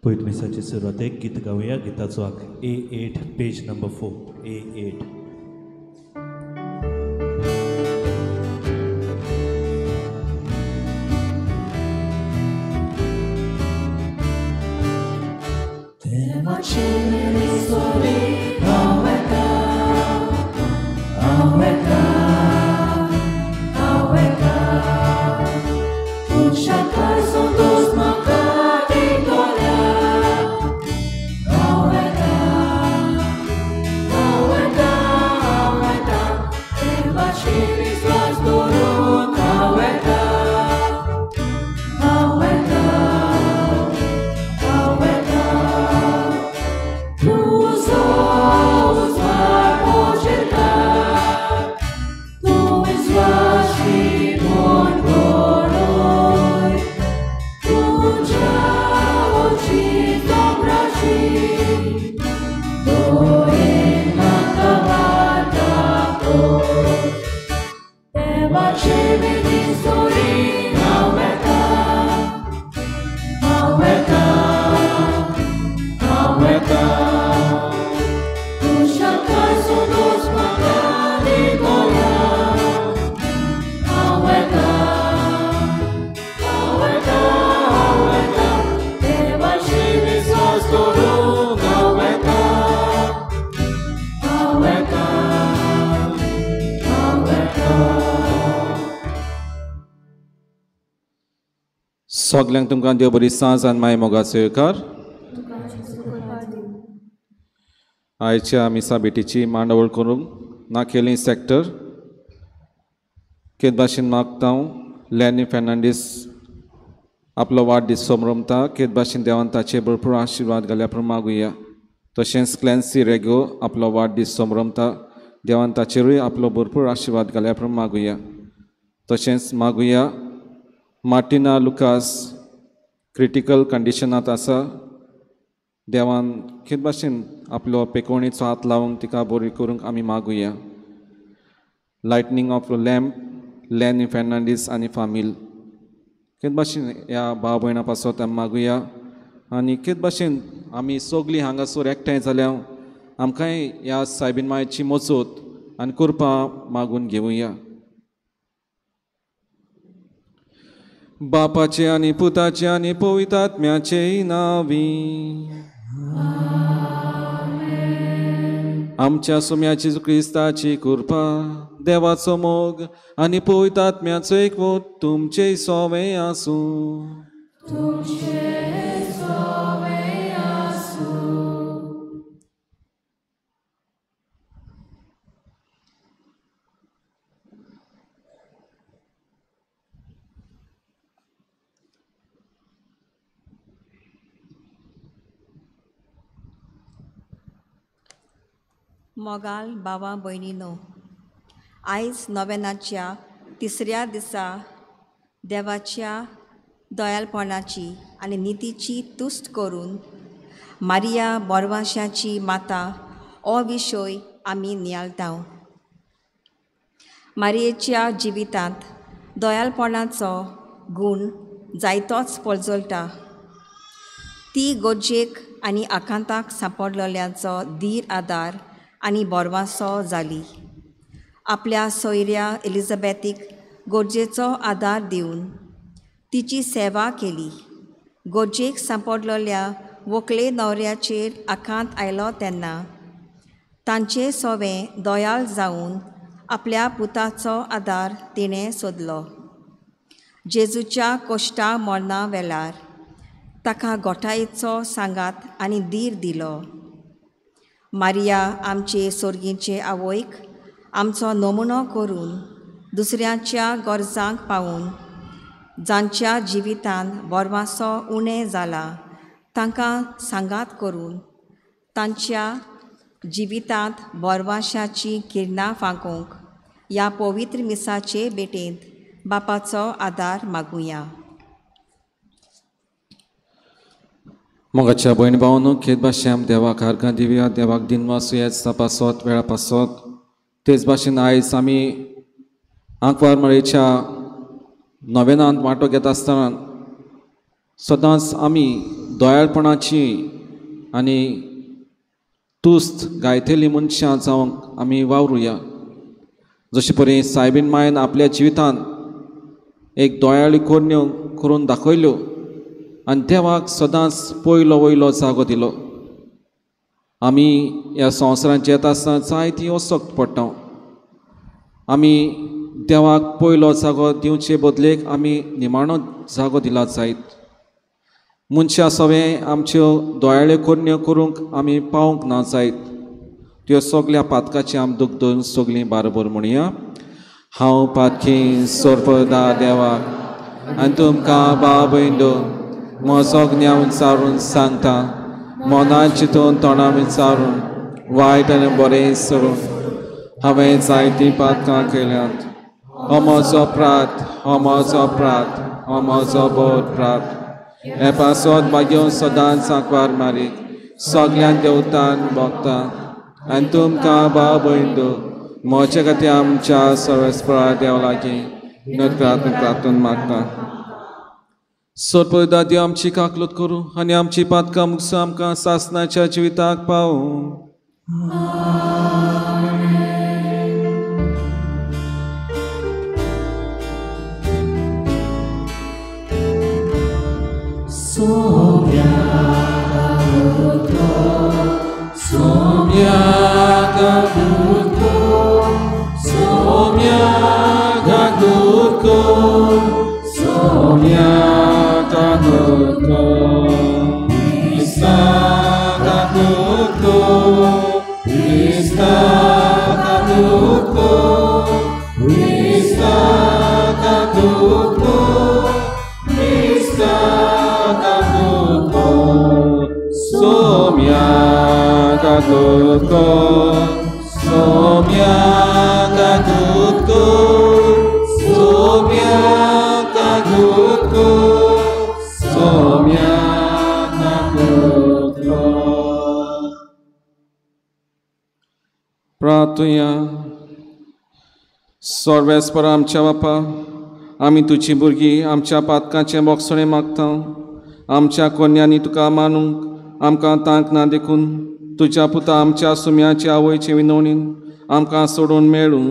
पयत मिसाचे सुरवातेक गीत गावया. गिताचो आंक A8, page number 4, A8. सगल्यांक तुमकां देव बरी सांज आनी माय मोगाचो येवकार. आयच्या मिसा भेटीची मांडावळ करूंक नाकेली सेक्टर केद भाशेन मागता हांव लॅनी फेर्नांडीस आपलो वाडदीस समरमता. केद भाशेन देवान ताचे भरपूर आशिर्वाद घाल्या पूण मागुया. तशेंच क्लॅन्सी रेगो आपलो वाडदीस समरमता. देवान ताचेरूय आपलो भरपूर आशिर्वाद घाल्या पूण मागुया. तशेंच मागुया मार्टिना लुकास क्रिटिकल कंडिशनांत आसा. देवान कितें भाशेन आपलो पेकोणीचो हात लावन तिका बरी करूंक आमी मागुया. Lightning of lamp Lenny Fernandes आनी फामील कितें भाशेन ह्या भाव भयणां पासत आमी मागुया. आनी कितें भाशेन आमी सगळीं हांगासर एकठांय जाल्या आमकांय ह्या सायबीन मायची मजत आनी कृपा मागून घेवया. बापाचे आनी पुताचे आनी पवित्र आत्म्याचे नांवी आमच्या सोम्या जेजू क्रिस्ताची कृपा, देवाचो मोग आनी पवित्र आत्म्याचो एकवट तुमचे सोवे आसूं. मोगाल बाबा भयणीनो, आयज नोवेनाच्या तिसऱ्या दिसा देवाच्या दयालपणाची आनी नितीची तुस्त करून मारिया बोरवाशाची माता हो विशय आमी नियाळटा. मारियेच्या जिवितांत दयालपणाचो गूण जायतोच पळजळटा. ती गरजेक आनी आकांताक सांपडलेल्यांचो धीर आदार आनी बोरवासो जाली. आपल्या सोयऱ्या एलिझाबेथीक गरजेचो आदार दिवन तिची सेवा केली. गरजेक सांपडलेल्या व्हंकले न्हवऱ्याचेर आकांत आयलो तेन्ना तांचे सोवे दयाळ जावन आपल्या पुताचो आदार तिणें सोदलो. जेजूच्या कोश्टा मरणा वेळार ताका गोठायेचो सांगात आनी धीर दिलो. मारिया आमचे सोर्गीचे आवयक आमचो नमुनो करून दुसऱ्यांच्या गरजांक पावून जांच्या जिवितान बोरवासो उणें जाला तांकां सांगात करून तांच्या जिवितांत बोरवाशाची किरणां फांकोवंक ह्या पवित्र मिसाचे भेटेंत बापाचो आदार मागुया. मोगाच्या भयण भावनो, खेत भाशेन देवाक हारकां दिवया. देवाक दिनवास पासत वेळा पासत. तेच भाशेन आयज आमी आंकवार मळेच्या नोवेनांत वांटो घेता आसतना सदांच आमी दयाळपणाची आनी तुस्त गायतली मनशां जावंक आमी वावरुया. जशे परी सायबीन मायन आपल्या जिवितांत एक दयाळी करण्यो करून दाखयल्यो आनी देवाक सदांच पयलो वयलो जागो दिलो. आमी ह्या संवसारांत येता आसतना जायती असक्त पडटा. आमी देवाक पयलो जागो दिवचे बदलेक आमी निमाणो जागो दिला जायत. मनशां सवें आमच्यो दयाळ्यो करण्यो करूंक आमी पावंक ना जायत. त्यो सगल्या पातकाचें आमी दुख धरून सगळीं बारोबर म्हणया. हांव पातकी सोरपदा देवाक आनी तुमकां भाव भयणो म्हजो ज्ञान विचारून सांगता, मनान चिंतून तोंडा विचारून वायट आनी बरें सोडून हांवें जायतीं पातकां केल्यांत. हो म्हजो अपराध, हो म्हजो अपराध, हो म्हजो भोव अपराध. हे पासत मागीर सदांच सांकवार मारीत सगळ्यान देवतान भोगता आनी तुमकां भाव भयणो म्हजे खातीर आमच्या सर्वेस्परा देवा लागीं नत प्रार्थना मागता. सोरपदा देव आमची काकलूत करूं आनी आमची पातकां मुगसून आमकां सासणाच्या जिविताक पावूं. प्रार्थुया. सर्वेस्पर आमच्या बापा, आमी तुजी भुरगीं आमच्या पातकांचें बोगसणें मागता. आमच्या कोन्यांनी तुका मानूंक आमकां तांक ना देखून तुज्या पुता आमच्या सुम्याचे आवयचे विनवणीन आमकां सोडून मेळूं.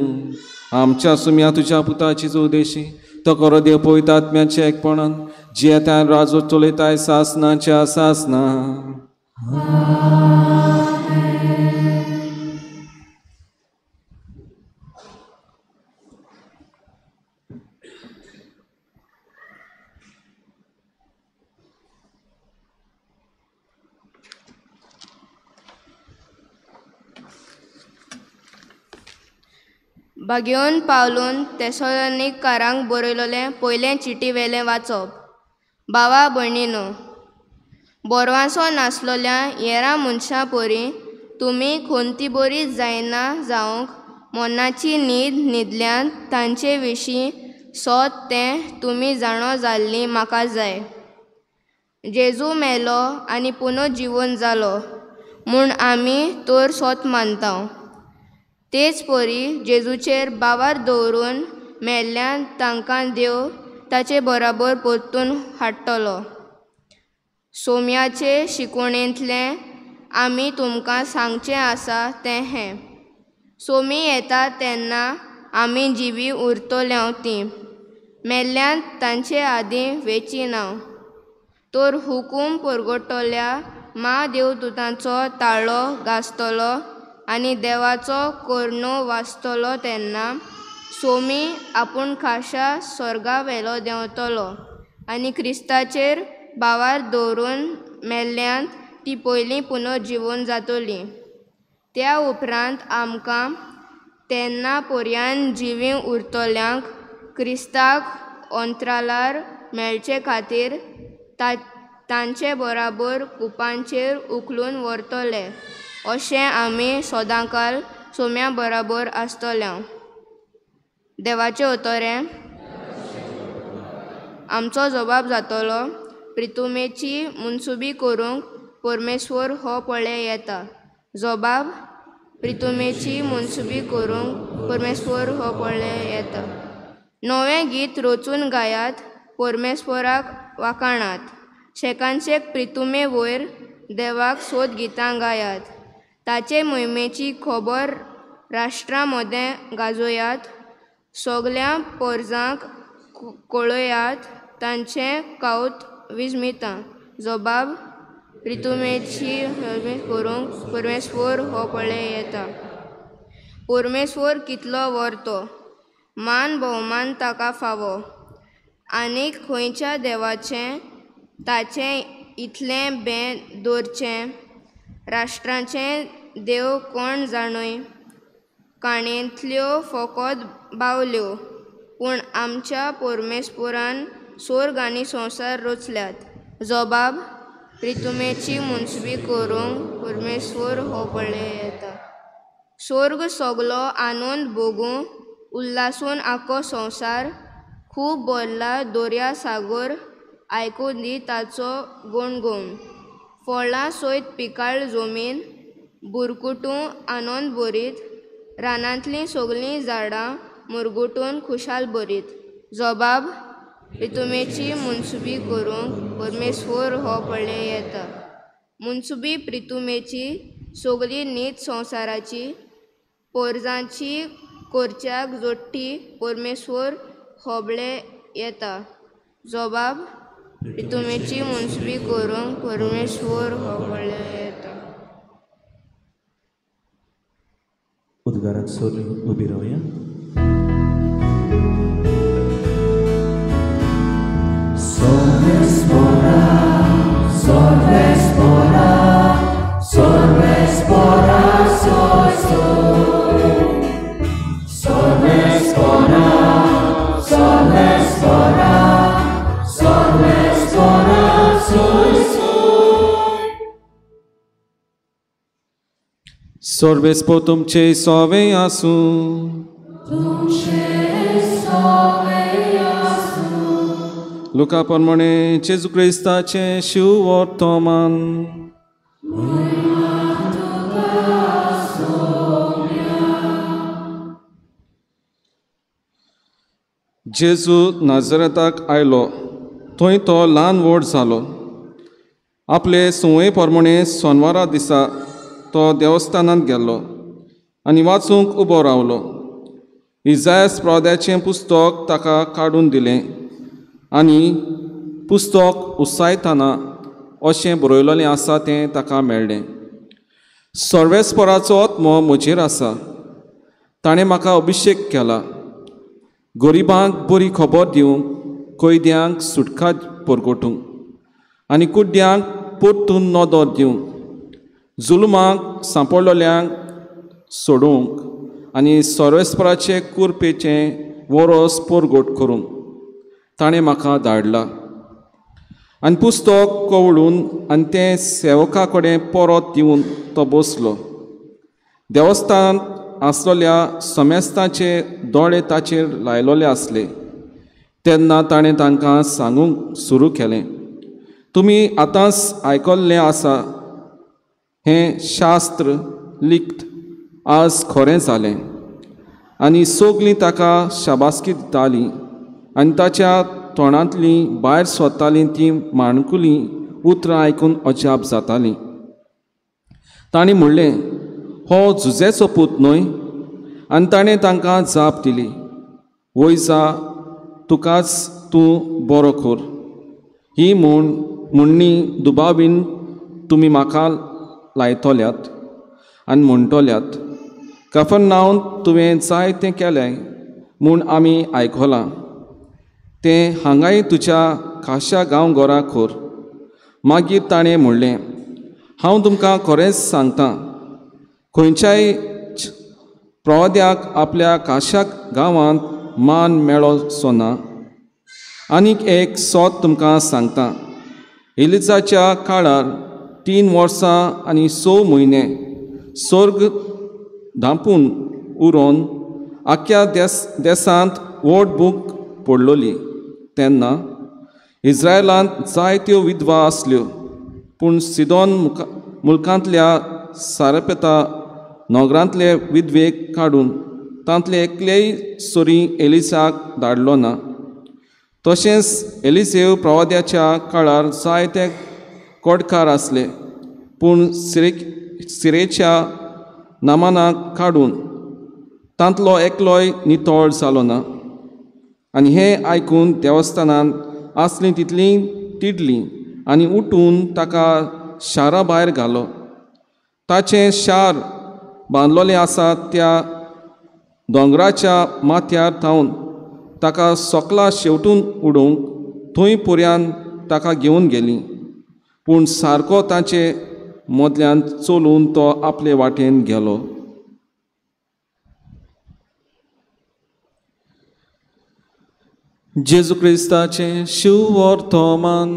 आमच्या सुम्या तुज्या पुताची उद्देशी तो करो देव पवित्र आत्म्याच्या एकपणान जियेतान राजो चलयताय सासनाच्या सासना. बागेवन पावलून तेसोलोनिकारांक बरयलोलें पयलें चिटी वेलें वाचप. भावा भयणीनो, बोरवांसो नासलोल्या येरा मनशां परी तुमी खंती बरी जायना जावंक मनाची न्हीद न्हिदल्यान तांचे विशीं सोद तें तुमी जाणो जाल्लीं म्हाका जाय. जेजू मेलो आनी पुनर्जिवन जालो म्हूण आमी तर सोत मानता. तेच परी जेजूचेर बावार दवरून मेल्ल्यान तांकां देव ताचे बराबर परतून हाडटलो. सोम्याचे शिकवणेंतलें आमी तुमकां सांगचें आसा तें हें, सोमी येता तेन्ना आमी जिवी उरतले तीं मेल्ल्यान तांचे आदीं वेची ना. तर हुकूम परगटतल्या मा देवदूतांचो ताळो गाजतलो आनी देवाचो कोर्णो वाजतलो तेन्ना सोमी आपूण खाशा स्वर्गा वेलो देंवतलो आनी क्रिस्ताचेर भावार दवरून मेल्ल्यान ती पयलीं पुनर्जिवन जातली. त्या उपरांत आमकां तेन्ना पर्यान जिवी उरतल्यांक क्रिस्ताक अंतराळार मेळचे खातीर तांचे बराबर कुपांचेर उखलून व्हरतले. अशें आमी सदांकाल सोम्या बराबर आसतले. देवाचें उतरें आमचो जबाब जातलो. प्रितुमेची मुनसुबी करूंक परमेश्वर हो पळय येता. जबाब प्रितुमेची मुनसुबी करूंक परमेश्वर हो पळय येता. नवें गीत रचून गायात, परमेश्वराक वाखाणात. शेकानशेक प्रितुमे वयर देवाक सोद गितां गायात. ताचे मोहिमेची खबर राष्ट्रां मदें गाजोयात. सगल्या पोरजांक कळयात तांचें कावत विजमितां. जबाब प्रितुमेची करूंक परमेश्वर हो पळय येता. परमेश्वर कितलो व्हरतो, मान भोवमान ताका फावो. आनीक खंयच्या देवाचें ताचें इतलें बें दवरचें? राष्ट्रांचें देव कोण जाणूय? काणयेंतल्यो फकत बावल्यो, पूण आमच्या परमेश्वरान स्वर्ग आनी संवसार रचल्यात. जबाब प्रितुमेची मुनसुबी करूंक परमेश्वर हो पळय येता. स्वर्ग सगलो आनंद भोगूं, उल्लासून आख्खो संवसार. खूब भरला दर्या सागर, आयकूं दी ताचो गणगण. फळां सयत पिकाळ जमीन, बुरकुटूं आनंद भरीत. रानांतलीं सगलीं झाडां मुरगुटून खुशाल भरीत. जबाब प्रितुमेची मुनसुबी करूंक परमेश्वर हो पळय येता. मुनसुबी प्रितुमेची सगली नीत संवसाराची, पोरजांची करच्याक जोडटी परमेश्वर होबळे येता. जबाब प्रितुमेची मुनसुबी करूंक परमेश्वर होबळे येता. उद्गाराक सोडून उबी रावया. सर्वेस्पोर तुमचे सोवे आसूं. लुका प्रमाणे जेजू क्रिस्ताचें शिववर्तमान. जेजू नाजरेताक आयलो, थंय तो ल्हान व्हड जालो. आपले सुंवे प्रमाणे सोनवारा दिसा तो देवस्थानांत गेलो आनी वाचूंक उबो रावलो. इजायस प्रवाद्याचें पुस्तक ताका काडून दिलें आनी पुस्तक उसायतना अशें बरयलेलें आसा तें ताका मेळ्ळें. सर्वेस्पराचो आत्मो म्हजेर आसा, ताणें म्हाका अभिशेक केला गरिबांक बरी खबर दिवंक, कैद्यांक सुटका परगटूंक आनी कुड्ड्यांक परतून नदर दिवंक, जुलमाक सांपडलेल्यांक सोडूंक आनी सर्वेस्पराचे कुरपेचें वरोस परगट करूंक ताणें म्हाका धाडला. आनी पुस्तक कवळून आनी तें सेवका कडेन परत दिवन तो बसलो. देवस्थानांत आसलेल्या समेस्तांचे दोळे ताचेर लायलेले आसले. तेन्ना ताणें तांकां सांगूंक सुरू केलें, तुमी आतांच आयकल्लें आसा हें शास्त्र लिखत आज खरें जालें. आनी सगलीं ताका शाबासकी दितालीं आनी ताच्या तोंडांतलीं भायर सोदतालीं तीं माणकुलीं उतरां आयकून अजाप जातालीं. तांणी म्हणलें, हो जुजेचो पूत न्हय? आनी ताणें तांकां जाप दिली, वयजा तुकाच तूं बरो कर. ही म्हणणी दुबावीन तुमी म्हाका लायतल्यात आनी म्हणटल्यात, कफरनावन तुवें जाय तें केलें म्हूण आमी आयकलां, तें हांगाय तुज्या खाशा गांवघरा कर. मागीर ताणें म्हणलें, हांव तुमकां खरेंच सांगता, खंयच्याय प्रवाद्याक आपल्या खाशा गांवांत मान मेळचो ना. आनीक एक सोद तुमकां सांगता, एलिजाच्या काळार 3 वर्सां आनी 6 म्हयने स्वर्ग धांपून उरोवन आख्या देसांत व्हड भूक पडलोली. तेन्ना इस्रायलांत जायत्यो विधवा आसल्यो, पूण सिदोन मुल्कांतल्या सारपेता नगरांतले विधवेक काडून तांतले एकलेय सरी एलिसाक धाडलो ना. तशेंच एलिसेव प्रवाद्याच्या काळार जायते कोडकार आसले, पूण सिरेच्या नामानाक काडून तांतलो एकलोय नितळ जालो ना. आनी हें आयकून देवस्थानांत आसलीं तितलीं तिडलीं आनी उठून ताका शारा भायर घालो. ताचें शार बांदलोलें आसा त्या दोंगराच्या माथ्यार थावन ताका सोकला शेवटून उडोवंक थंय पुऱ्यान ताका घेवन गेलीं. पूण सारको ताचे मदल्यान चलून तो आपले वाटेन गेलो. जेजू क्रिस्ताचें शिववर्तमान.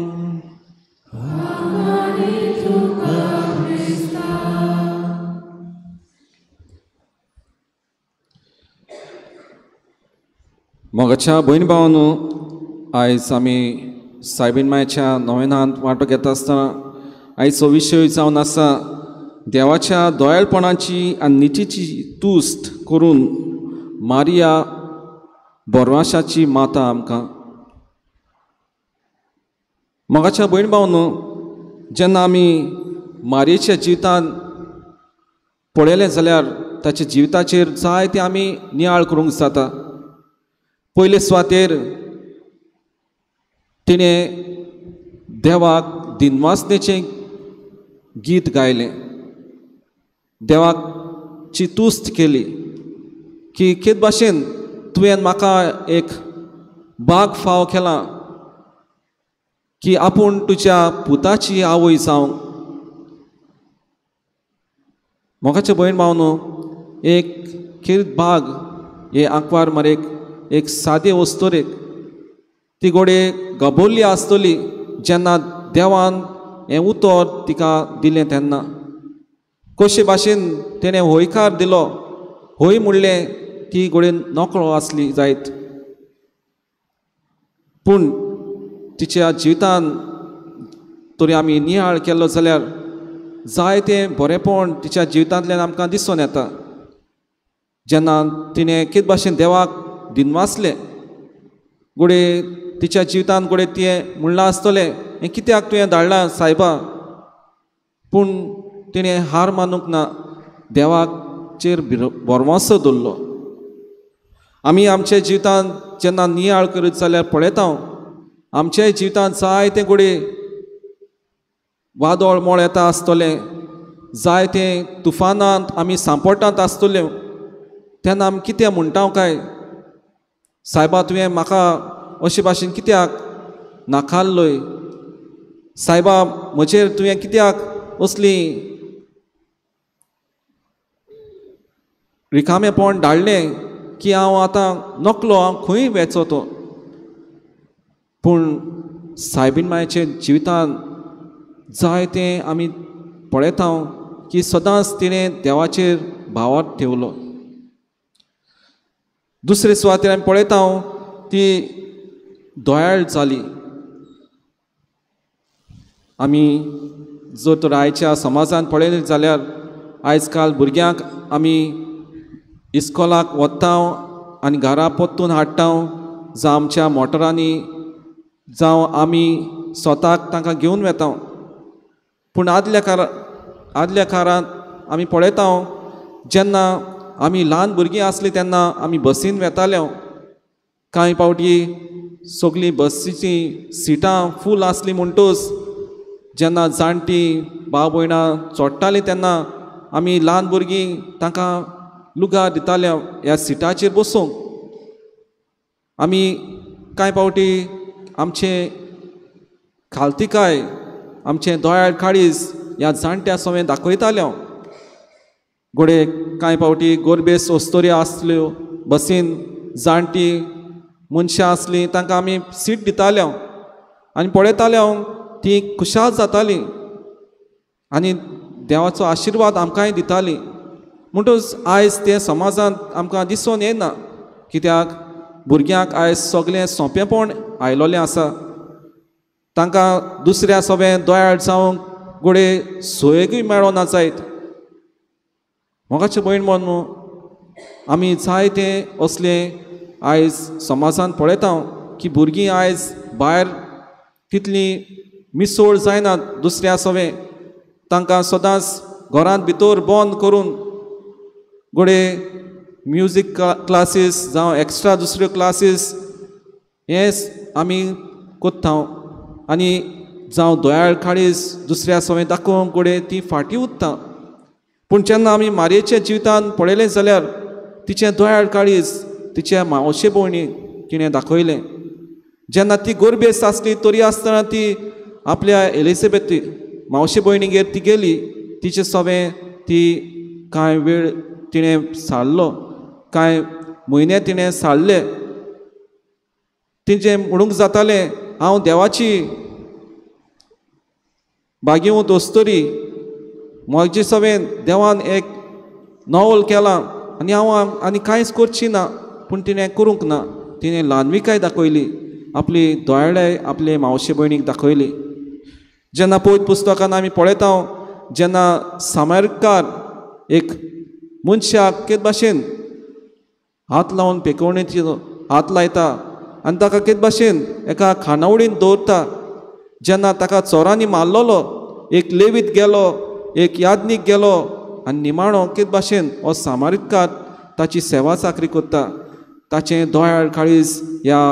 मोगाच्या भयण भावांनो, आयज आमी सायबीण मायच्या नोवेनांत वांटो घेता आसतना आयचो विशय जावन आसा देवाच्या दयाळपणाची आनी नितीची तुस्त करून मारिया बोरवाशाची माता आमकां. मोगाच्या भयण भावांनो, जेन्ना आमी मारयेच्या जिवितांत पळयलें जाल्यार ताच्या जिविताचेर जायते आमी नियाळ करूंक जाता. पयले सुवातेर तिणें देवाक दिनवासनेचें गीत गायलें, देवाक ची तुस्त केली की कितें भाशेन तुवें म्हाका एक बाग फाव केला की आपूण तुज्या पुताची आवय जावंक. मोगाचे भयण भावनो, एक खेरीत बाग हे आंकवार मारेक एक सादे वस्तुरेक ती गोडे गबोल्ली आसतली जेन्ना देवान हें उतर तिका दिलें तेन्ना कशे भाशेन तेणें हयकार दिलो, हय म्हणलें, ती गोडे नकळो आसली जायत, पूण तिच्या जिवितान तरी आमी नियाळ केल्लो जाल्यार जायतें बरेंपण तिच्या जिवितांतल्यान आमकां दिसून येता. जेन्ना तिणें कितें भाशेन देवाक दिनवासलें, गोडे तिच्या जिवितांत गोडे तिणें म्हणलां आसतलें हें कित्याक तुवें धाडलां सायबा, पूण तिणें हार मानूंक ना, देवाचेर भरवंसो दवरलो. आमी आमच्या जिवितांत जेन्ना नियाळ करीत जाल्यार पळयता आमच्या जिवितांत जायते गोडे वादळ मोळ येता आसतलें, जायते तुफानांत आमी सांपडटात आसतले, तेन्ना आमी कितें म्हणटा काय सायबा तुवें म्हाका अशे भाशेन कित्याक नाकाल्लय, सायबा म्हजेर तुवें कित्याक असली रिकामेपण धाडलें की हांव आतां नकलो, हांव खंय वेचो तो. पूण सायबीण मायच्या जिवितांत जायतें आमी पळयता की सदांच तिणें देवाचेर भावार्थ ठेवलो. दुसरे सुवातेर आमी पळयता ती दयाळ जाली. आमी जर तर आयच्या समाजान पळयलें जाल्यार आयज काल भुरग्यांक आमी इस्कोलाक वता आनी घरा परतून हाडटा, जावं आमच्या मोटरांनी, जावं आमी स्वताक तांकां घेवन वेता. पूण आदल्या काळांत आमी पळयता जेन्ना आमी ल्हान भुरगीं आसलीं तेन्ना आमी बसीन वेताले. कांय फावटी सगळीं बसीचीं सिटां फूल आसलीं म्हणटूच जेन्ना जाणटीं भाव भयणां चोडटालीं तेन्ना आमी ल्हान भुरगीं तांकां लुगार दिताले ह्या सिटाचेर बसूंक. आमी कांय फावटी आमचें खालतिकाय, आमचें दोळ्यार काळीज ह्या जाणट्या सवें दाखयताले. घोडे कांय फावटी गोरबेस अस्तोऱ्यो आसल्यो बसीन, जाणटी मनशां आसलीं तांकां आमी सीट दिताले आनी पळयताले ती खुशाल जाताली आनी देवाचो आशिर्वाद आमकांय दिताली. म्हणटूच आयज तें समाजांत आमकां दिसून येना, कित्याक भुरग्यांक आयज सगळें सोंपेंपण आयलोलें आसा. तांकां दुसऱ्या सवें दोयाळ जावंक घोडे सोयेकूय मेळना जायत. मोगाचे भयण म्हणून आमी जायतें असलें आयज समाजांत पळयता. की भुरगीं आयज भायर तितलीं मिसोळ जायनात दुसऱ्या सवें, तांकां सदांच घरांत भितर बंद करून घडये म्युजीक क्लासीस जावं एक्स्ट्रा दुसऱ्यो क्लासीस हें आमी कोत्ता आनी जावं दोयाळ काळीज दुसऱ्या सवें दाखोवंक घडये ती फाटीं उरता. पूण जेन्ना आमी मारयेच्या जिवितान पळयलें जाल्यार तिचें दोयाळ काळीज तिच्या मावशे भयणीक तिणें दाखयलें. जेन्ना ती गोरबेस्त आसली तरी आसतना ती आपल्या एलिझाबेथ मावशे भयणीगेर ती गेली, तिचे सवें ती कांय वेळ तिणें सारलो, कांय म्हयने तिणें सारले. तिचें म्हणूंक जातालें हांव देवाची बागेवं दोस्तोरी, म्हजे सवें देवान एक नवल केलां आनी हांव आनी कांयच करची ना. पूण तिणें करूंक ना, तिणें ल्हानविकाय दाखयली, आपली दोयाळाय आपले मावशे भयणीक दाखयली. जेन्ना पवित्र पुस्तकान आमी पळयता जेन्ना सामारकार एक मनशाक केद भाशेन हात लावन पेकोवणेचो हात लायता आनी ताका केद भाशेन एका खाणावळीन दवरता. जेन्ना ताका चोरांनी मारलेलो एक लेवीत गेलो, एक यादनीक गेलो आनी निमाणो केद भाशेन हो सामारीकार ताची सेवा चाकरी करता. ताचें दोयाळ काळीज ह्या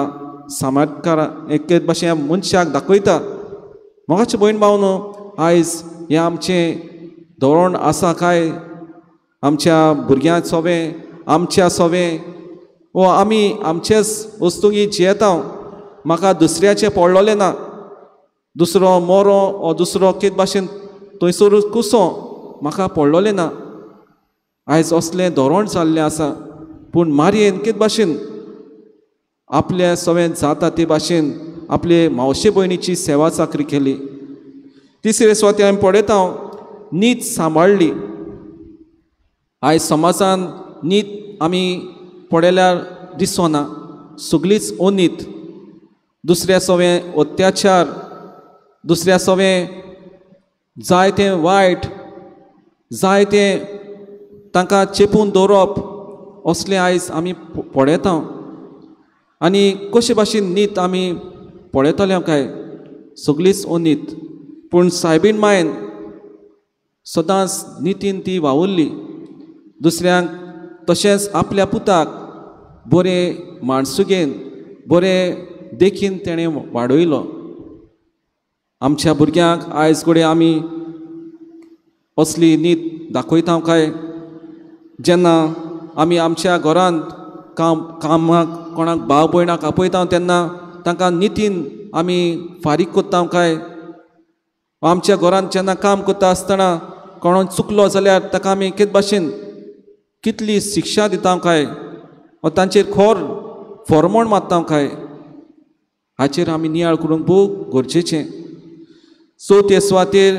सामारकारा एक भाशेन ह्या मनशाक दाखयता. मोगाचे भयण भावनो, आयज हें आमचें धोरण आसा काय आमच्या भुरग्यां सोवें, आमच्या सोवें, वो आमी आमचेच वस्तुंगी जियेता, म्हाका दुसऱ्याचें पडलोलें ना, दुसरो मोरो वो दुसरो कितें भाशेन थंयसर कुसो म्हाका पडलोलें ना. आयज असलें धोरण जाल्लें आसा. पूण मारयेन कितें भाशेन आपल्या सवें जाता ते भाशेन आपले मावशे भयणीची सेवा चाकरी केली. तिसरे सुवातेर आमी पळयता नीत सांबाळ्ळी. आयज समाजान नीत आमी पळयल्यार दिसना, सगळीच अनीत, दुसऱ्या सवें अत्याचार, दुसऱ्या सवें जाय तें वायट, जाय तें तांकां चेपून दवरप, असलें आयज आमी पळयता. आनी कशे भाशेन नीत आमी पळयतले काय, सगळीच अनीत. पूण सायबीण मायन सदांच नितीन ती वावुरली, दुसऱ्यांक तशेंच आपल्या पुताक बरें माणसुगेन बरें देखीन तेणें वाडयलो. आमच्या भुरग्यांक आयज घडये आमी असली नीत दाखयता काय? जेन्ना आमी आमच्या घरांत कामाक कोणाक भाव भयणाक आपयता तेन्ना तांकां नितीन आमी फारीक करता काय? आमच्या घरांत जेन्ना काम करता आसतना कोण चुकलो जाल्यार ताका आमी कितें भाशेन कितली शिक्षा दिता काय, वा तांचेर खोर फॉर्मोण मारता काय, हाचेर आमी नियाळ करूंक भोव गरजेचें. चवथे सुवातेर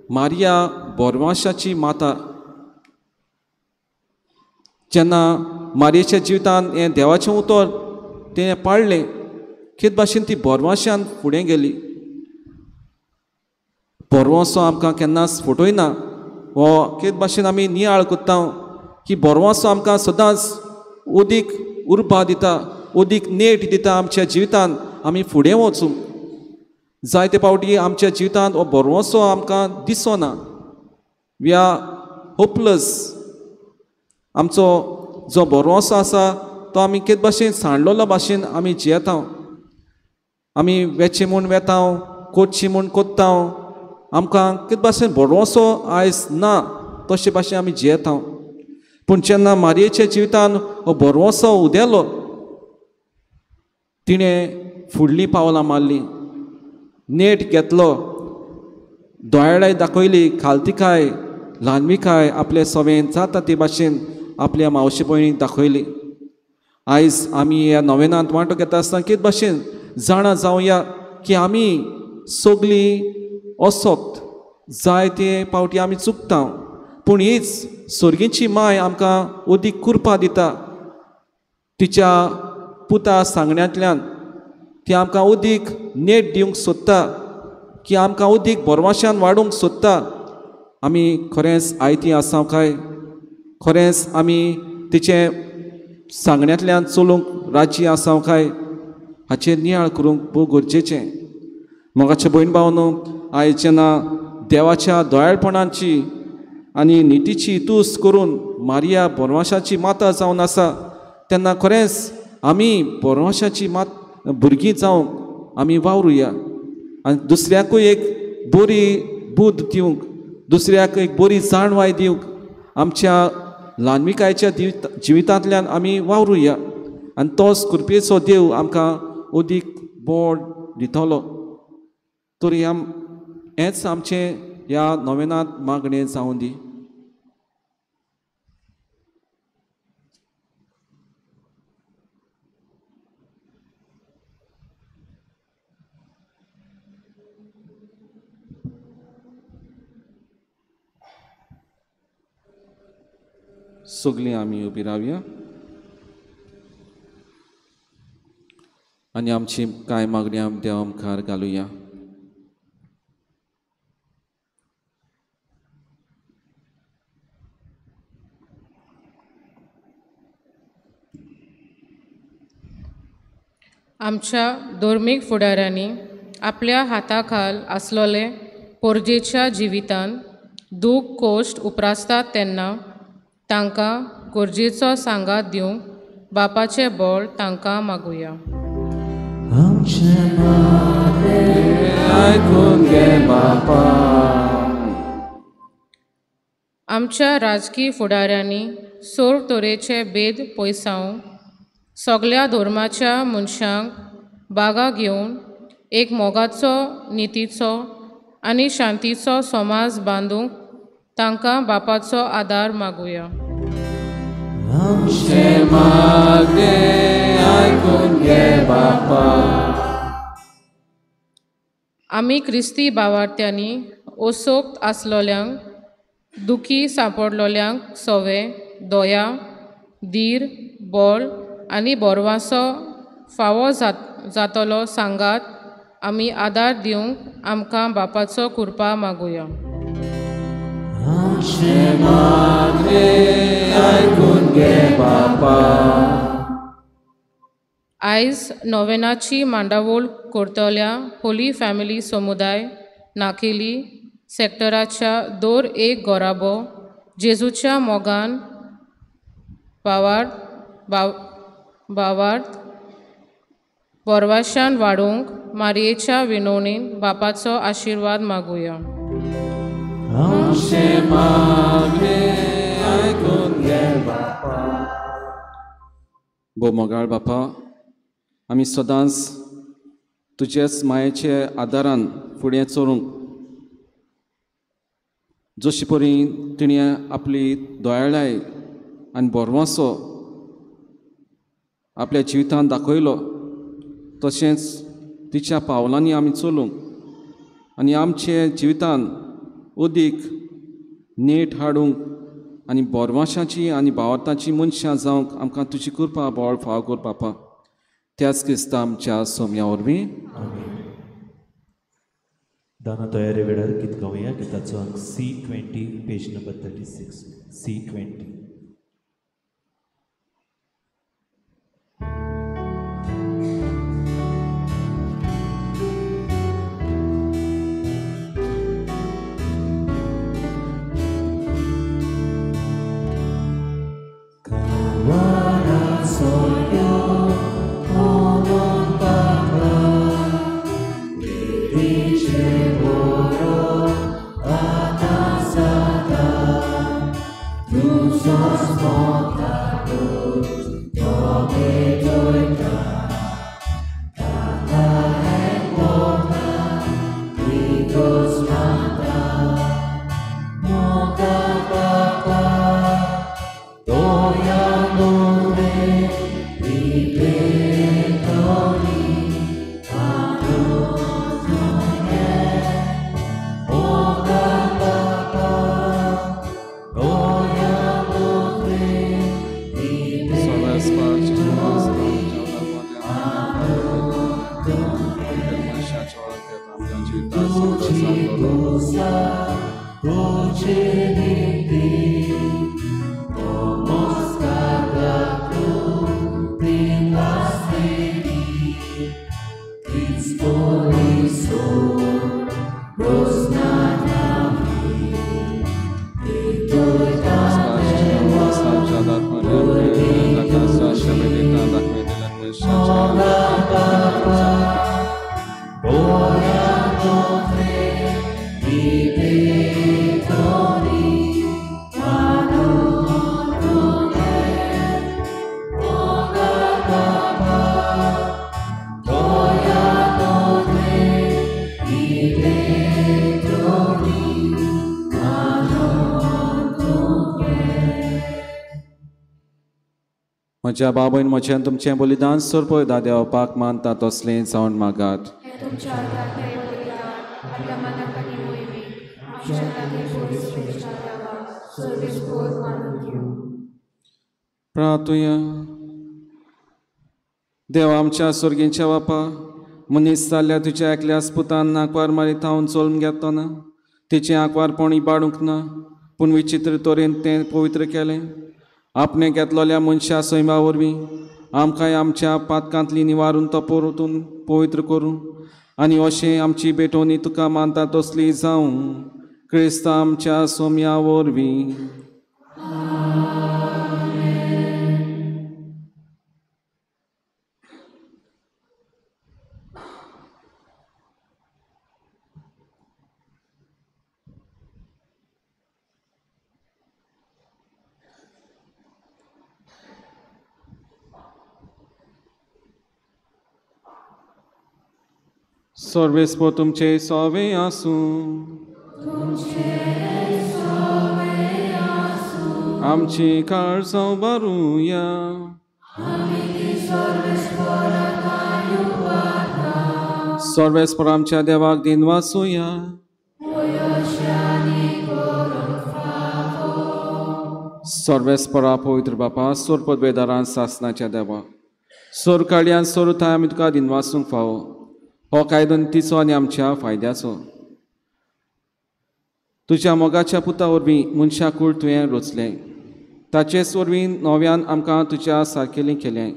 मारिया बोरवाशाची माता. जेन्ना मारयेच्या जिवितान हें देवाचें उतर तें पाळ्ळें, कितें भाशेन ती बोरवाशान फुडें गेली. बोरवासो आमकां केन्नाच फटयना, हो कितें भाशेन आमी नियाळ करता की बोरवासो आमकां सदांच उदीक उर्बा दिता, उदीक नेट दिता आमच्या जिवितान आमी फुडें वचूंक. जायते फावटी आमच्या जिवितांत हो बोरवासो आमकां दिसना, we are hopeless. आमचो जो बोरवासो आसा तो आमी कितें भाशेन सांडलेलो भाशेन आमी जियेता. आमी वेचें म्हूण वेता, कोतशी म्हूण कोत्ता, आमकां कितें भाशेन बोरवासो आयज ना तशे भाशेन आमी जियेता. पूण जेन्ना मारयेच्या जिवितान हो बोरवासो उदेलो, तिणें फुडलीं पावलां मारलीं, नेट घेतलो, दोयाळाय दाखयली, खालतिकाय ल्हानविकाय आपले सवें जाता ते भाशेन आपल्या मावशे भयणीक दाखयली. आयज आमी ह्या नोवेनांत वांटो घेता आसतना कितें भाशेन जाणा जावया की आमी सगळीं असक्त, जायते फावटी आमी चुकता, पूण हीच सर्गीची माय आमकां अदीक कृपा दिता. तिच्या पुता सांगण्यांतल्यान ती आमकां अदीक नेट दिवंक सोदता, की आमकां अदीक बोरवाशान वाडोवंक सोदता. आमी खरेंच आयती आसा काय? खरेंच आमी तिचें सांगण्यांतल्यान चलूंक राजी आसा काय? हाचेर नियाळ करूंक भोव गरजेचें. मोगाचे भयण भावनो, आयज जेन्ना देवाच्या दयाळपणाची आनी नितीची तूस करून मारिया बोरवाशाची माता जावन आसा तेन्ना खरेंच आमी बोरवाशाची मात भुरगीं जावंक आमी वावरुया आनी दुसऱ्याकूय एक बरी बुद्द दिवंक, दुसऱ्याक एक बरी जाणवाय दिवंक आमच्या ल्हानविकायेच्या जिवितांतल्यान आमी वावरुया आनी तोच कृपेचो देव आमकां अदीक बोड दितलो. तर हेंच आमचें ह्या नोवेनांत मागणें जावं दी. सगळीं आमी उबी रावया आनी आमची कांय मागण्यो देवा मुखार घालुया. आमच्या धर्मीक फुडाऱ्यांनी आपल्या हाताखाल आसलोले पोरजेच्या जिवितान दूख कोश्ट उप्रासतात तेन्ना तांकां गरजेचो सांगात दिवंक बापाचें बळ तांकां मागुया. आमच्या राजकी फुडाऱ्यांनी सर्व तरेचे भेद पयसावन सगल्या धर्माच्या मनशांक बागा घेवन एक मोगाचो, नितीचो आनी शांतीचो समाज बांदूंक तांकां बापाचो आदार मागुया. आमी क्रिस्ती भावार्थ्यांनी असोक्त आसलोल्यांक, दुखी सांपडलोल्यांक सवे, दया, धीर, बळ आनी बोरवासो फावो जातलो सांगात आमी आदार दिवंक आमकां बापाचो कृपा मागुया. आयज नोवेनाची मांडावळ करतल्या होली फॅमिली समुदाय नाकेली सेक्टराच्या दर एक घराबो जेजूच्या मोगान भावार्थ बोरवाशान वाडोवंक मारयेच्या विनवणीन बापाचो आशिर्वाद मागुया. भोव मोगाळ बापा, आमी सदांच तुजेच मायेचे आदारान फुडें चलूंक जशी परी तिणें आपली दयाळाय आनी बोरवासो आपल्या जिवितांत दाखयलो तशेंच तिच्या पावलांनी आमी चलूंक आनी आमचे जिवितांत अदीक नेट हाडूंक आनी बोरवाशाची आनी भावार्थाची मनशां जावंक आमकां तुजी कृपा बळ फाव कर बापा. त्याच क्रिस्ता आमच्या सोम्या वरवीं. दाना तयारी वेळार गीत गावया. गिताचो अंक C20, page number 36, C20. म्हज्या बाबून म्हज्यान तुमचें बलिदान सोरपय दादेवपाक मानता तसलें जावन मागात. प्रार्थुया. देव आमच्या सोर्गींच्या बापा, मनीस जाल्ल्या तुज्या एकल्याच पुतान आंकवार मारीत हांव जल्म घेतना तिचें आंकवारपण इबाडूंक ना, पूण विचित्र तरेन तें पवित्र केलें. आपणें घेतलेल्या मनशा सैमा वरवीं आमकांय आमच्या पातकांतली निवारून तो परतून पवित्र करूं आनी अशें आमची भेटवणी तुका मानता तसली जावं, क्रिस्त आमच्या सोम्या वरवीं. सर्वेस्पर तुमचे सोवे आसूं. आमची काळजां भरुया. सर्वेस्पर आमच्या देवाक दिन वाचुया. सर्वेस्परा पवित्र बापा, सोर पदवेदारान सासनाच्या देवा, सोर काडयान सोर थंय आमी तुका दिन वाचूंक फावो. हो कायदो तिचो आनी आमच्या फायद्याचो. तुज्या मोगाच्या पुता वरवीं मनशा कूळ तुवें रचलें, ताचेच वरवीं नव्यान आमकां तुज्या सारकेलें केलें.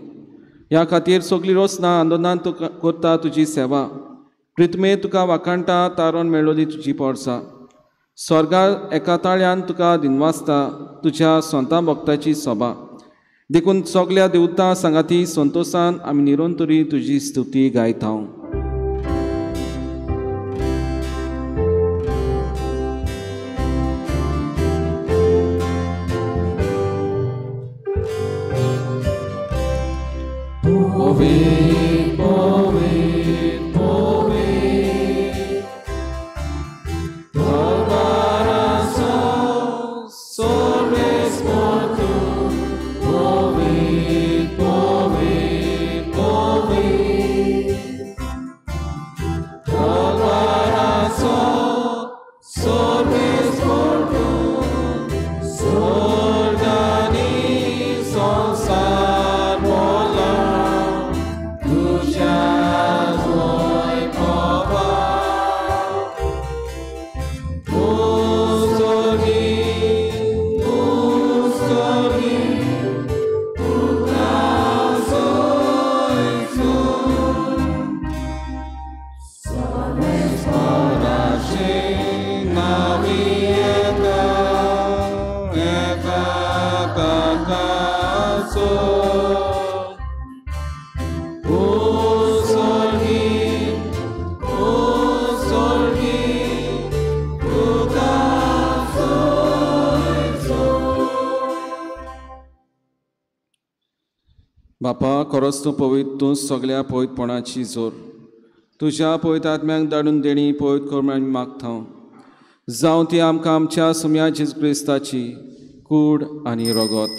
ह्या खातीर सगळी रचना आंदोलनान तुका करता तुजी सेवा. प्रितमे तुका वाखाणटा, तारण मेळोली तुजी पोरसा. स्वर्गार एका ताळ्यान तुका दिनवासता तुज्या संता भक्ताची सभा. देखून सगल्या देवता सांगाती संतोशान आमी निरंतरी तुजी स्तुती गायता. बापा, खरोच तूं पवित्र, तूं सगल्या पवित्रपणाची जोर. तुज्या पवित्र आत्म्यांक धाडून देणी पवित्र कर म्हूण आमी मागता. जावं ती आमकां आमच्या सुम्या जेजू क्रिस्ताची कूड आनी रगत.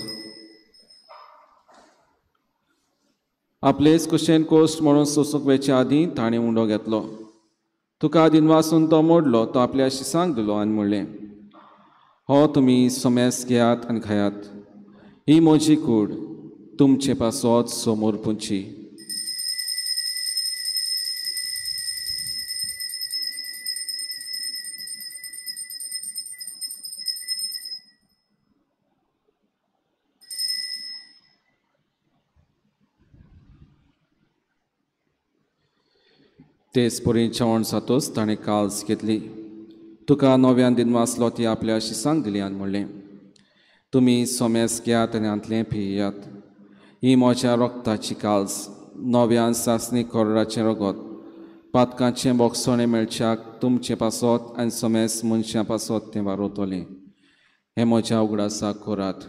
आपलेच कुशेन कोश्ट म्हणून सोसूंक वेचे आदीं ताणें उंडो घेतलो. तुका दिनवासून तो मोडलो, तो आपल्या शिसांक दिलो आनी म्हणलें, हो तुमी सोमेस घेयात आनी खायात, ही म्हजी कूड तुमचे पासत समोर पुंची. तेच परी जेवण जातच ताणें काल्स घेतली. तुका नव्यान दिनवासलो, ती आपल्या शिसांक दिली आनी म्हणलें, तुमी सोमेस घेयात आनी हांतलें पियात. ही म्हज्या रोगताची काल्स, नव्यान सासणी कोरडाचें रगत, पातकांचें बोगसणें मेळच्याक तुमचें पासत आनी सोमेस मनशां पासत तें वारोवतलें. हें म्हज्या उगडासाक करात.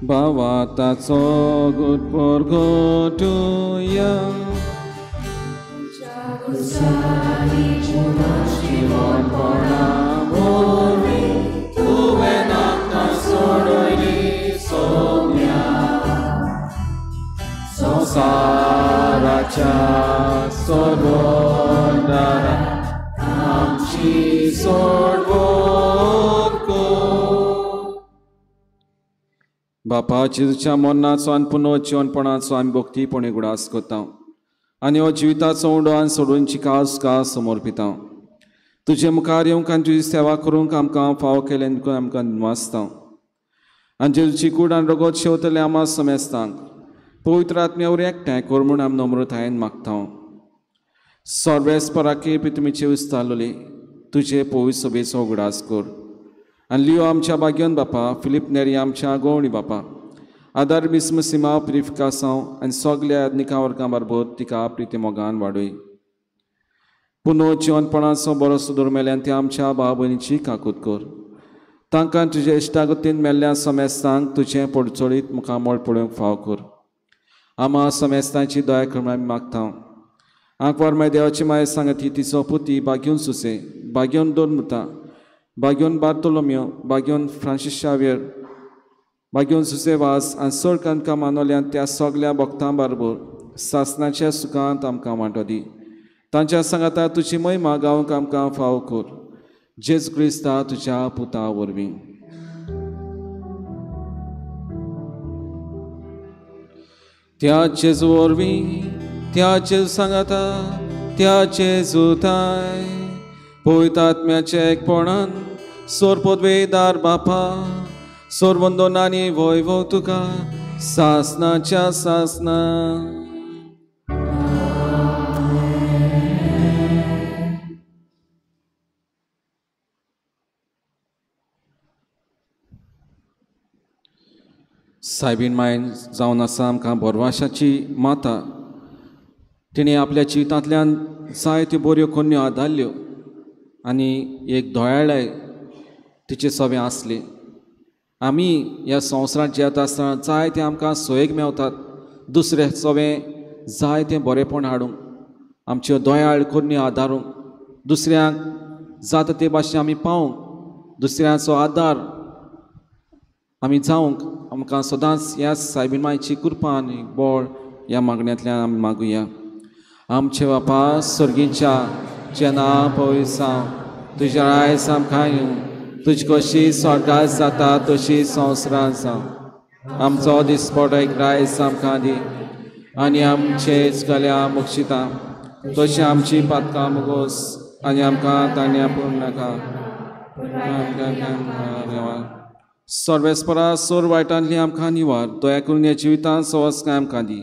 बाबा ताचो गुटपोर गोटुया तुवें आमकां सोडयली सोम्या संवसाराच्या सोडवणारा आमची सोडवण कर. बापा, जेजूच्या मरणाचो आनी पुनर्जिवनपणाचो आमी भक्तीपणी उगडास करता आनी हो जिविताचो उंडो आनी सोडूनची कास कास समर्पिता. तुजे मुखार येवंक आनी तुजी सेवा करूंक आमकां फावो केलें देखून आमकां दिनवासता. आनी जेजूची कूड आनी रगत शेवतले आमा समेस्तांक पवित्र आत्म्या वरवीं एकठांय कर म्हूण आमी नम्रतायेन मागता. सर्वेस्पराके पितुमीचे उस्तालोले तुजे पवित्र सभेचो उगडास कर आनी लियो आमच्या भाग्योन बापा, फिलीप नेरी आमच्या गोवणी बापा, आदार बिस्म सिमा प्रिफकासांव आनी सगल्या आदनिकां वर्गां बारबोर तिका प्रिती मोगान वाडय. पुनो जिवनपणाचो बरो सुदूर मेल्यान ते आमच्या भाव भयणीची काकूत कर. तांकां तुजे इश्टागतीन मेल्ल्या समेस्तांक तुजें पडचोळीत मुखामळ पळोवंक फाव कर. आमा समेस्तांची दया कर आमी मागता. आंकवार माय देवाची माय सांगती तिचो पुती बाग्योन सुसे, बाग्योन दोन मुता, बाग्योन बार्तोलोमियो, बाग्योन फ्रांसीस शावियर, बाग्योन सुसे वास आनी चड कांतकां मानवल्यान त्या सगल्या भक्तां बारबर सासणाच्या सुखांत आमकां वांटो दी. तांच्या सांगाता तुजी महिमा गावंक आमकां फावो कर. जेजू क्रिस्ता तुज्या पुता वरवीं. त्या जेजू वरवीं, त्या जेजू सांगाता, त्या जेजू ताय पवित्र आत्म्याच्या एकपणान सोरपदवेदार बापा, सोरवंदनानी वैभव तुका सासनाच्या सासना. सायबीन मायन जावन आसा आमकां बोरवाशाची माता. तिणें आपल्या जिवितांतल्यान जायत्यो बऱ्यो कोन्यो आदारल्यो आनी एक दोयाळाय तिचे सवें आसली. आमी ह्या संवसारांत जियेता आसतना जायते आमकां सोयेक मेवतात, दुसरे सवें जायतें बरेंपण हाडूंक, आमच्यो दोयाळ कोन्यो आदारूंक, दुसऱ्यांक जाता ते भाशेन आमी पावूंक, दुसऱ्यांचो आदार आमी जावंक आमकां सदांच ह्या सायबीन मायची कृपा आनी बळ ह्या मागण्यांतल्यान आमी मागुया. आमचे बापा सर्गीच्या तुजें नांव पवित्र जावं, तुजें रायस आमकां येवं, तुजी कशी स्वर्गात जाता तशी संवसारांत जावं. आमचो दिसपटो एक रायस आमकां दी आनी आमचे चुकल्या मुक्षिता तशी आमची पातकां मुगोस आनी आमकां तांणी पूर्ण नाका. सर्वेस्परा सोर वायटांतली आमकां निवार, दया करून ह्या जिवितांत सवसकाय आमकां दी.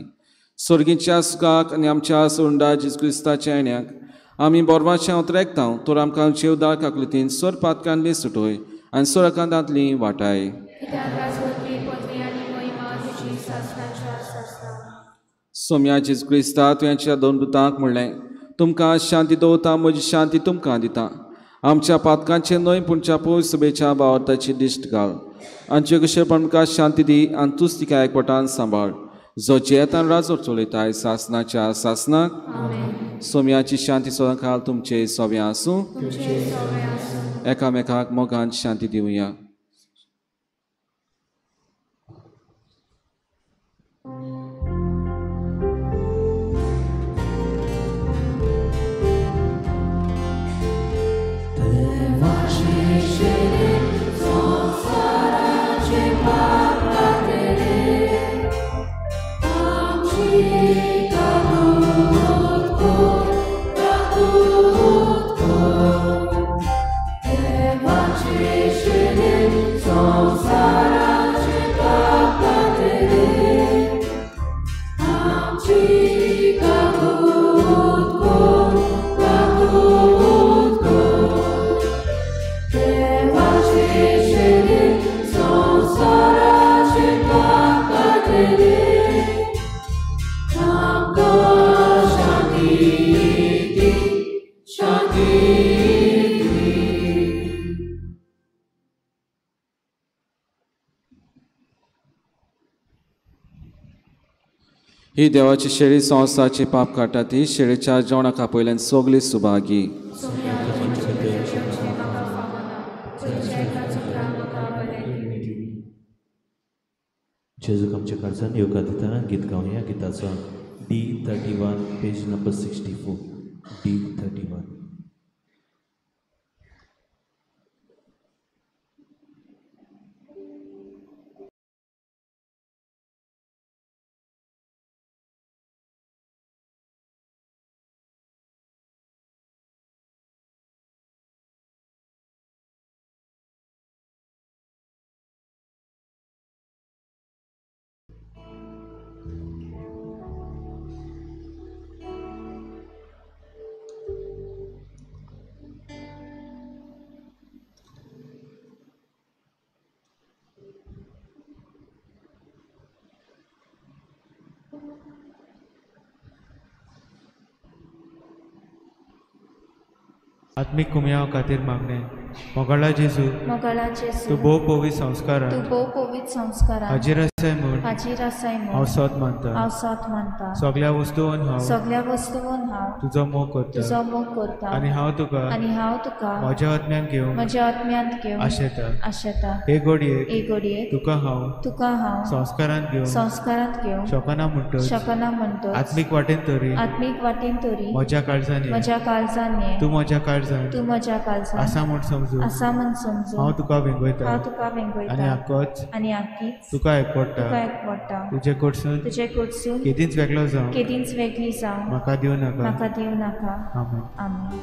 सर्गीच्या सुखाक आनी आमच्या सोंडा जेजू क्रिस्ताच्या येण्याक आमी बोरवाचें उतरेकता तर आमकां जेवदार काकलतीन सोर पातकांतली सुटोय आनी सोर आकांतांतली वाटाय. सोम्या जेजू क्रिस्ता तुवें दोन दुतांक म्हणलें, तुमकां शांती दवरता, म्हजी शांती तुमकां दिता. आमच्या पातकांचें न्हय पूण पवित्र सभेच्या भावार्थाची दिश्ट घाल आनी जे कशें आमकां शांती दी आनी तूंच तिका एकवटान सांबाळ, जो जियेतान राजो चलयताय सासनाच्या सासनाक. सोम्याची शांती सदां काल तुमचे सोव्या आसूं. एकामेकाक मोगान शांती दिवया. ही देवाची शेळी संवसाराचे पाप काडटा ती शेळीच्या जेवणाक आपयल्यान सगळी सुभागी. जेजूक आमच्या काळजान येवकार दितना गीत गावया. गिताचो D31 page number 64. D31. आत्मिक कुमयाव खातीर मागणें. मोगाळा जेजू, मोगाळा जेजू, तूं भोव पवित्र संस्कारान, तूं भोव पवित्र संस्कारान हाजीर आसाय म्हूण, हाजीर आसाय म्हूण हांव सोद मानता, हांव सोद मानता. सगळ्या वस्तून हांव, सगळ्या वस्तून हांव तुजो मोग करता, तुजो मोग करता. आनी हांव तुका, आनी हांव तुका म्हज्या आत्म्यान घेवन, म्हज्या आत्म्यांत घेवन आशेता, आशेता. हे घडयेक, हे घडयेक तुका हांव, तुका हांव संस्कारांत घेवन, संस्कारांत घेवन शकना म्हणटच, शकना म्हणटच आत्मीक वाटेन तरी, आत्मीक वाटेन तरी म्हज्या काळजान, म्हज्या काळजान तूं म्हज्या काळजान, तूं म्हज्या काळजान आसा म्हूण समजून, आसा म्हूण समजून हांव तुका वेंगयता, हांव तुका वेंगयता. आनी आकोच, आनी आकीच तुका एकवडटा, तुका एकवडटा. तुजे कडसून, तुजे कडसून केदींच वेगळो जावं, केदींच वेगळी जावं म्हाका दिवं नाका, म्हाका दिवं नाका. आमेन. आमेन.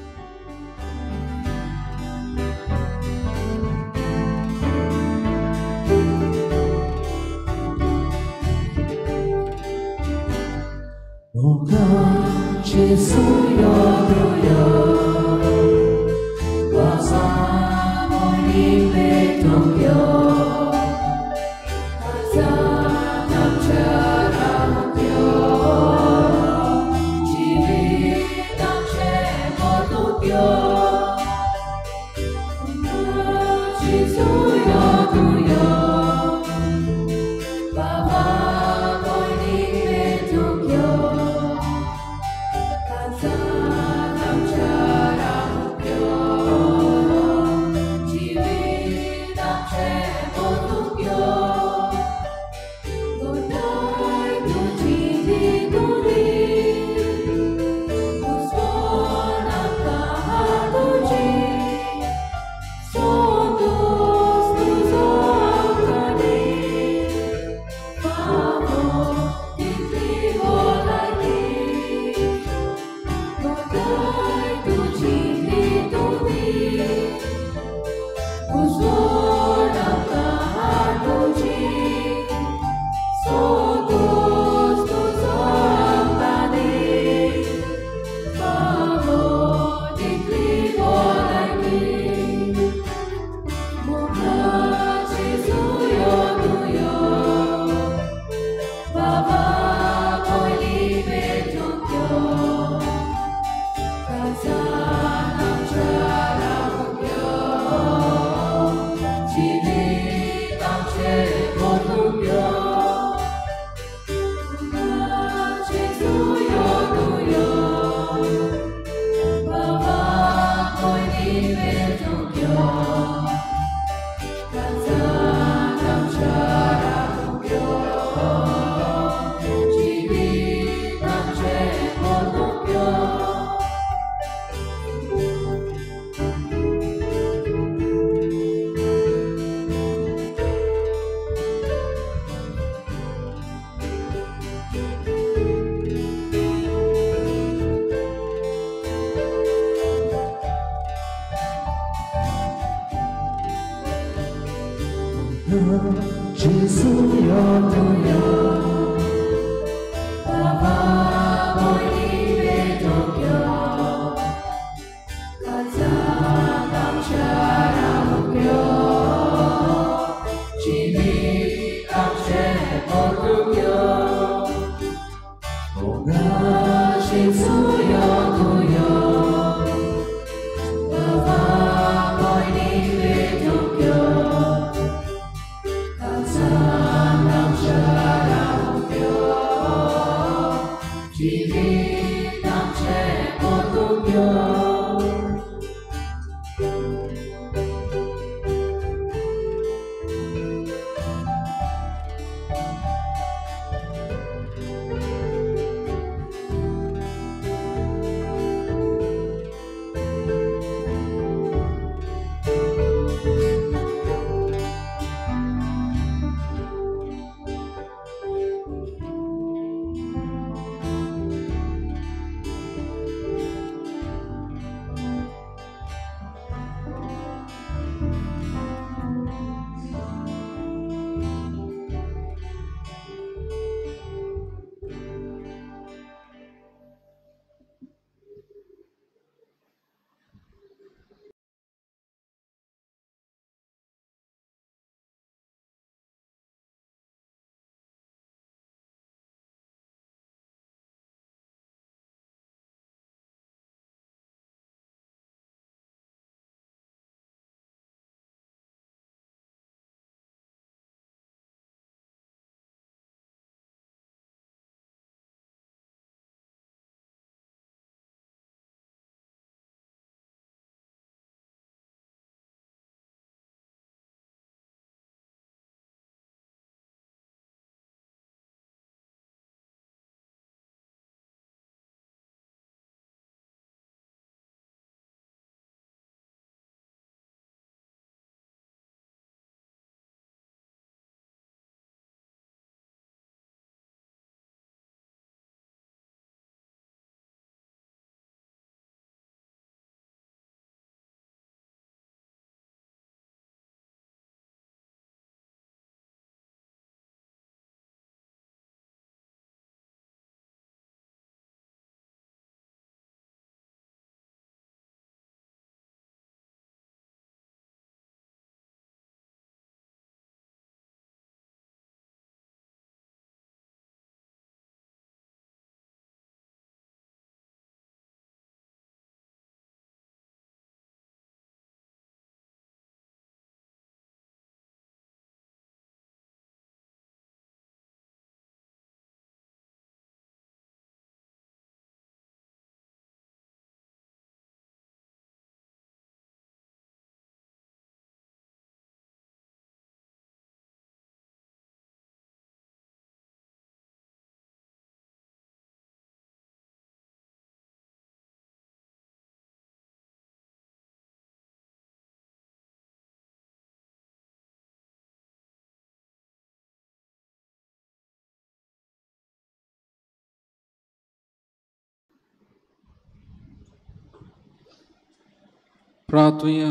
प्रार्थुया.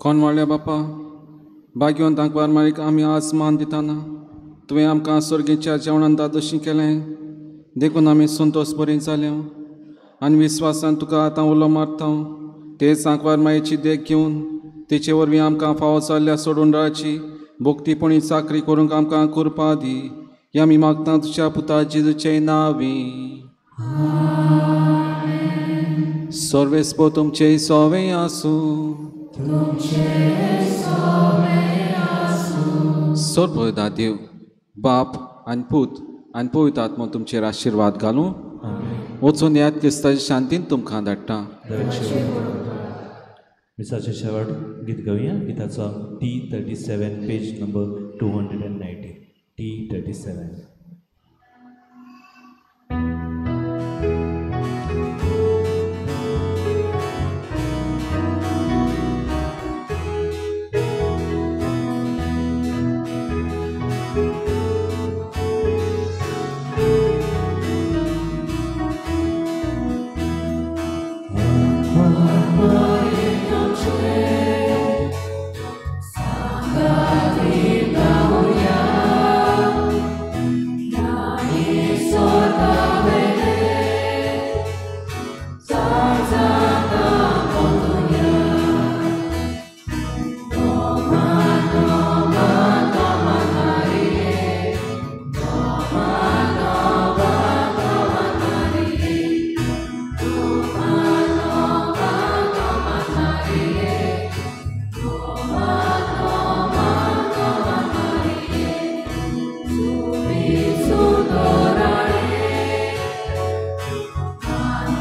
कोण वाडल्या बापा, भाग्यवंत आंकवार मारीक आमी आज मान दिताना तुवें आमकां सर्गेच्या जेवणान दादोशी केलें, देखून आमी संतोश बरी जाल्या आनी विस्वासान तुका आतां उलो मारता. तेच आंकवार मायेची देख घेवन तेचे वरवीं आमकां फावो जाल्ल्या सोडून राची भोक्तीपणी चाकरी करूंक आमकां कृपा दी. हे आमी मागता तुज्या पुता जेजूचे नांवी. सर्वेस्पो तुमचे सोवे आसूं. सर्वदा देव बाप आनी पूत आनी पवित्र आत्मो तुमचेर आशिर्वाद घालूं. वचून याद क्रिस्ताच्या शांतीन तुमकां धाडटा. मिसाचे शेवट गीत गावया. गीताचो T37 page number 290. T37.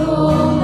Oh.